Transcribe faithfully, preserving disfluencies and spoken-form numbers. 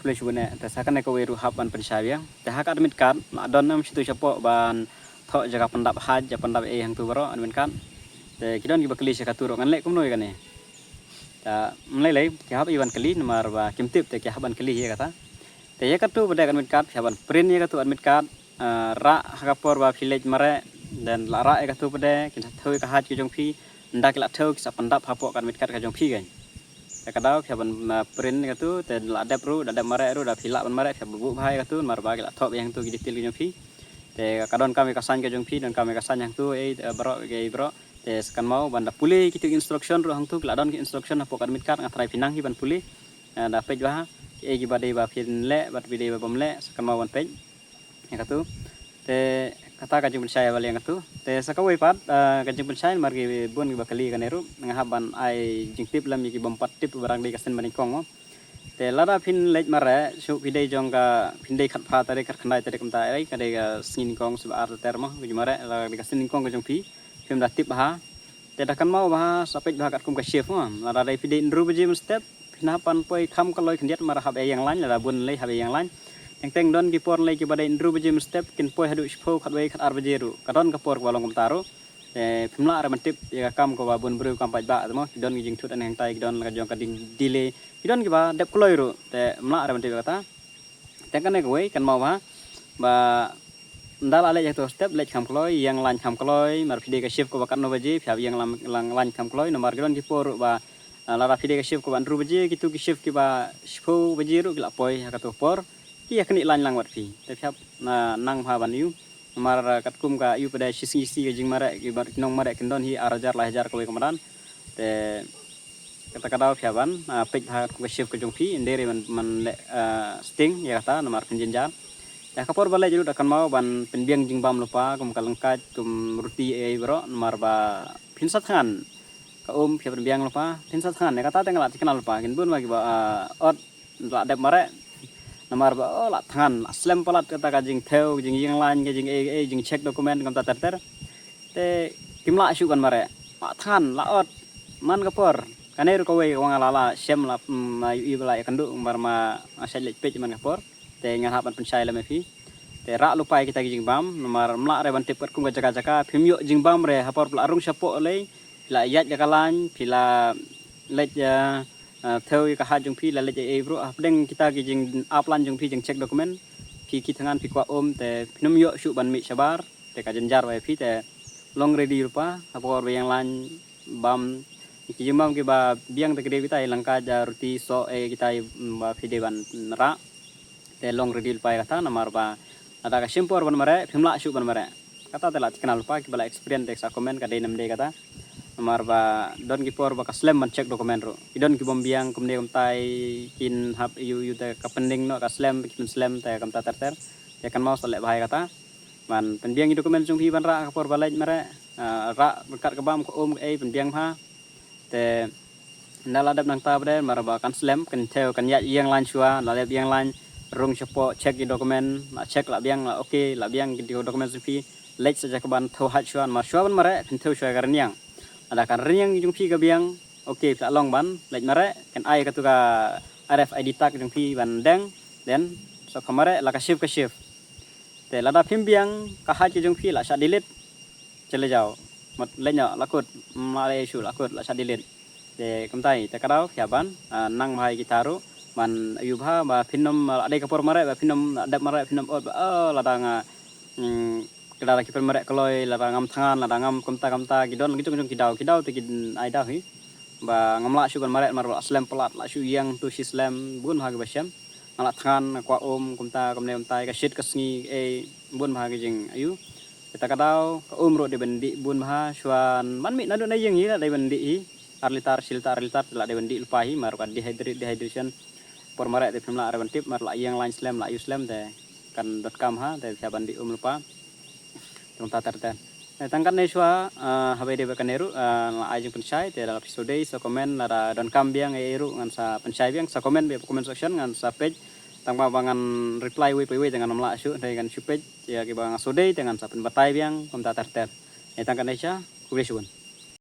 Te sha kane kawei ruh hap ban pynshai biang. Te ha ka admit card la don nam shitu shapoh ban thoh jaka pyndap haj, jaka pyndap ei hangtu baroh admit card. Te ki don kiba kylli sha katu ruh ngan leh kumno ïa kane. Te ym lei lei ki hap ïa ban kylli namar ba kim tip te ki hap ban kylli ïa kata. Te ïa katu ba dei admit card ki hap ban print ïa katu admit card. Ah, rah ha ka por ba phi leit mareh, then la rah ïa katu pat de, kin sa thew ïa ka haj ka jong phi, ynda ki la thew ki sa pyndap hapoh ka admit card ka jong phi kein. Te ka daw phi hap ban, ah, print ïa katu, te la dep ruh, da dep mareh ruh, da phi lah ban mareh, phi hap ban buh bha ïa katu, namar ba ki la thoh beit hangtu ki detail ka jong phi. Te ka donkam ïa ka sign ka jong phi, donkam ïa ka sign hangtu, ei, eh, baroh, ei, baroh. Te sa kynmaw ban da pule kitu ki instruction ruh hangtu, ki la don ki instruction hapoh ka admit card, nga tharai phi nang hi ban pule. Eh, da peit bha, ei kiba dei ba phin leh, bad kiba dei ba bym leh, sa kynmaw ban peit. Ïa katu. Te kata ka jingpynshai ba leh ïa katu. Te sa kawei pat, ah, ka jingpynshai namar ki bun kiba kylli kane ruh. Nga hap ban ai jingtip lem ïa ki bym pat tip ba dang dei ka sien ba nyngkong mo. Te lada phin leit mareh, shu phi dei jong ka, phin dei khatphra tarik, khatkhyndai tarik kumta ei, ka dei ka sngi nyngkong, shu ba ar tarik mo, ka jingmareh, lada dei ka sien nyngkong ka jong phi, phim da tip bha. Te da kynmaw bha, sa peit bha katkum ka shift mo. Lada dei phi dei hynriew baje mynstep, phin hap ban poi kham kloi khyndiat namar hap ïa ïeng lain, lada bun lei hap ïa ïeng lain. Teng teng don ki por lei kiba dei hynriew baje mynstep, kin poi haduh shiphew, khatwei, khatar baje ruh. Ka don ka por kaba long kumta ruh. Te phim lah re ban tip ïa ka kam kaba bun briew kam paidbah te mo. Ki don ki jingthut hangtai, ki don ka jong ka ding delay. Ki don kiba dep kloi ruh. Te phim lah re ban tip ïa kata. Te kane kawei kynmaw bha ba ynda la leit ïa kato step leit kham kloi, ïeng lain kham kloi, namar phi dei ka shift kaba katno baje, phi hap ïeng lam, lang lain kham kloi, namar ki don ki por ruh ba, ah, lada phi dei ka shift kaba hynriew baje, kitu ki shift kiba shiphew baje ruh ki la poi ha kato por, ki ïa knieh lain lang bad phi. Te phi hap, ah, nang bha ban ïoh. Namar, ah, katkum ka ïoh pat de shi sngi shi ka jingmareh, ki bar ki nongmareh kin don hi ar hajar lai hajar kawei ka madan. Te kata ka daw phi hap ban, ah, peit bha katkum ka shift ka jong phi, ym dei re ban, ban leh, ah, sting ïa kata namar phin jynjar. Ïa ka por ba leit ruh da kynmaw ban pynbiang jingbam lypa kum ka lyngkait kum ruti ei ei baroh namar ba phin sa thngan. Ka um phi hap pynbiang lypa phin sa thngan. Ïa kata te nga la thikna lypa kin bun ma kiba, ah, ot la dep mareh. Namar ba, oh, la thngan, la slem palat kata ka jingthew, jingïeng lain, ka jingei ei, jingcheck document kumta ter ter. Te kim lah shuh ban mareh. La thngan, la ot. Man ka por. Kane ruh kawei ka wang la la shem la, mm, ma ïohi ba la ïakynduh namar ma, ma shait leit peit man ka por. Te nga hap ban pynshai lem ïa phi. Te rah lypa ïa kita ki jingbam, namar ym lah re ban tip katkum ka jaka jaka, phim ïoh jingbam re, ha por ba la rung shapoh lei, phi la ïaid da ka lain, phi la leit, eh, eh, thew ïa ka haj jong phi, la leit ei ei baroh, hapdeng kita ki jingap lain jong phi jingcheck document, phi ki thngan phi kwah um, te phin ym ïoh shuh ban mih shabar, te ka jynjar bha ïa phi, te long ready lypa, ha por ba ïeng lain bam, ki jingbam kiba biang te ki dei kita, ïa lyngkait, ruti, soh, eh, kita, mm, ba phi dei ban, mm, rah. Te long ready lypa ïa kata namar ba lada ka shim por ban mareh, phim lah shuh ban mareh. Kata te la thikna lypa kiba la experience te sa comment ka dei ne ym dei kata. Namar ba don ki por ba ka slem ban check document ruh. Ki don ki bym biang kumne kumtai kin hap ïoh ïoh te ka pending noh ka slem, ki pynslem te kumta ter ter. Te kynmaw sa leh bha ïa kata. Ban pynbiang ki document jong phi ban rah ka por ba leit mareh. Ah, rah ryngkat ka bam ka um ka ei pynbiang bha. Te ynda la dep nangta pat de, namar ba kan slem, kan thew, kan ïaid ïeng lain shuwa, la dep ïeng lain, rung shapoh, check ki document, la check la biang, la okay, la biang ki document jong phi, leit sa jaka ban thew haj shuwa, namar shuwa ban mareh, phin thew shuwa ka rynïeng. Lada ka rynïeng jong phi ka biang, okay, phi la long ban leit mareh, kan ai katu ka R F I D tag jong phi ban deng, then sa pha mareh, la ka shift ka shift. Te lada phim biang, ka haj ka jong phi la shah delete. Chale jao. Mut leit noh, la kut, mm, la leh shuh, la kut, la shah delete. Te kumtai, te ka daw phi hap ban, ah, nang bha ïa kita ruh ban ïoh bha ba phin ym, ah, la dei ka por mareh, ba phin ym, ah, dep mareh, phin ym ot ba, ah, lada nga, mm, lada ki pynmareh kloi, lada ngam thngan, lada ngam kumta kumta, ki don ki jong ki jong ki daw, ki daw te ki ai daw hi. Ba ngam lah shuh ban mareh namar ba la slem palat, la shu ïeng tu shi slem, bun bha kiba shem. Nga la thngan, nga kwah um, kumta kumne kumtai, ka shit ka sngi, eh, bun bha ki jing, aiu. Kata ka daw, ka um ruh dei ban dih bun bha, shuwa ban mih naduh na ïing hi, la dei ban dih hi. Ar litar, shi litar, ar litar, la dei ban dih lypa hi, namar ka dehydrate, dehydration. Por mareh te phim lah re ban tip, namar la ïeng lain slem, la aiu slem te kan donkam ha, te phi hap ban dih um lypa. Te kumta ter ter. Eh, tang katne shuwa, ah, haba ïadei bad kane ruh, ah, la ai jingpynshai, te lada phi shu dei, sa comment, lada donkam biang ei ei ruh, ngan sa pynshai biang, sa comment beit ha comment section, ngan sa peit, tang ba ba ngan reply uwei pa uwei, te ngan ym lah shuh, te ngan shu peit, ïa kiba nga shu dei, te ngan sa pynbatai biang, kumta ter ter. Eh, tang katne shuwa, khublei shibun.